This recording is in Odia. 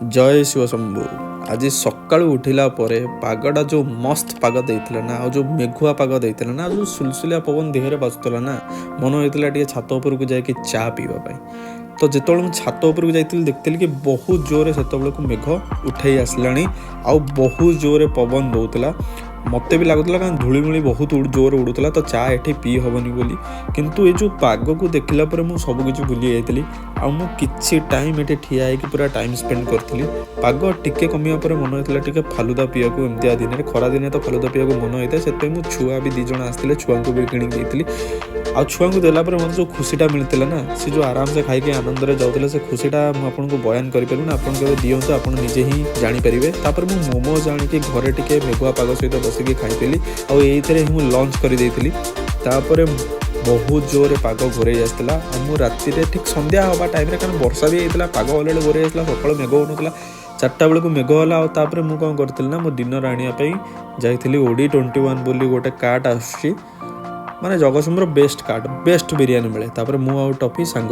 ଜୟ ଶିବ ଶମ୍ଭୁ। ଆଜି ସକାଳୁ ଉଠିଲା ପରେ ପାଗଟା ଯେଉଁ ମସ୍ତ ପାଗ ଦେଇଥିଲା ନା, ଆଉ ଯେଉଁ ମେଘୁଆ ପାଗ ଦେଇଥିଲା ନା, ଆଉ ଯେଉଁ ସୁଲସୁଲିଆ ପବନ ଦେହରେ ବାଜୁଥିଲା ନା, ମନ ହେଇଥିଲା ଟିକେ ଛାତ ଉପରକୁ ଯାଇକି ଚା ପିଇବା ପାଇଁ। ତ ଯେତେବେଳେ ମୁଁ ଛାତ ଉପରକୁ ଯାଇଥିଲି, ଦେଖିଥିଲି କି ବହୁତ ଜୋରରେ ସେତେବେଳକୁ ମେଘ ଉଠେଇ ଆସିଲାଣି ଆଉ ବହୁତ ଜୋରରେ ପବନ ଦେଉଥିଲା। ମୋତେ ବି ଲାଗୁଥିଲା, କାରଣ ଧୂଳିମୂଳି ବହୁତ ଜୋରରେ ଉଡ଼ୁଥିଲା, ତ ଚା ଏଠି ପିଇ ହେବନି ବୋଲି। କିନ୍ତୁ ଏ ଯେଉଁ ପାଗକୁ ଦେଖିଲା ପରେ ମୁଁ ସବୁକିଛି ଭୁଲି ଯାଇଥିଲି ଆଉ ମୁଁ କିଛି ଟାଇମ୍ ଏଠି ଠିଆ ହେଇକି ପୁରା ଟାଇମ୍ ସ୍ପେଣ୍ଡ କରିଥିଲି। ପାଗ ଟିକେ କମିବା ପରେ ମନ ହେଇଥିଲା ଟିକେ ଫାଲୁଦା ପିଇବାକୁ। ଏମିତିଆ ଦିନରେ, ଖରା ଦିନେ ତ ଫାଲୁଦା ପିଇବାକୁ ମନ ହେଇଥାଏ। ସେଥିପାଇଁ ମୁଁ, ଛୁଆ ବି 2 ଜଣ ଆସିଥିଲେ, ଛୁଆଙ୍କୁ ବି କିଣିକି ଦେଇଥିଲି। ଆଉ ଛୁଆଙ୍କୁ ଦେଲା ପରେ ମୋତେ ଯେଉଁ ଖୁସିଟା ମିଳିଥିଲା ନା, ସେ ଯେଉଁ ଆରାମସେ ଖାଇକି ଆନନ୍ଦରେ ଯାଉଥିଲେ, ସେ ଖୁସିଟା ମୁଁ ଆପଣଙ୍କୁ ବୟାନ କରିପାରିବିନି। ଆପଣ କେବେ ଦିଅନ୍ତୁ, ଆପଣ ନିଜେ ହିଁ ଜାଣିପାରିବେ। ତାପରେ ମୁଁ ମୋମୋଜ ଆଣିକି ଘରେ ଟିକେ ମେଘୁଆ ପାଗ ସହିତ ବସିକି ଖାଇଥିଲି ଆଉ ଏଇଥିରେ ହିଁ ମୁଁ ଲଞ୍ଚ କରିଦେଇଥିଲି। ତାପରେ ବହୁତ ଜୋରରେ ପାଗ ଘୋରେଇ ଆସିଥିଲା ଆଉ ମୁଁ ରାତିରେ ଠିକ୍ ସନ୍ଧ୍ୟା ହେବା ଟାଇମ୍ରେ, କାରଣ ବର୍ଷା ବି ହେଇଥିଲା, ପାଗ ଅଲରେଡ଼ି ଘୋରେଇ ଆସିଥିଲା, ସକାଳୁ ମେଘ ହେଉନଥିଲା, 4ଟା ବେଳକୁ ମେଘ ହେଲା। ଆଉ ତାପରେ ମୁଁ କ'ଣ କରିଥିଲି ନା, ମୁଁ ଡିନର୍ ଆଣିବା ପାଇଁ ଯାଇଥିଲି। ଓଡ଼ି 21 ବୋଲି ଗୋଟେ କାର୍ଟ ଆସୁଛି, ମାନେ Jagatsinghpur best cart, best biryani ମିଳେ। ତାପରେ ମୁଁ ଆଉ ଟଫି ସାଙ୍ଗ ହେଇ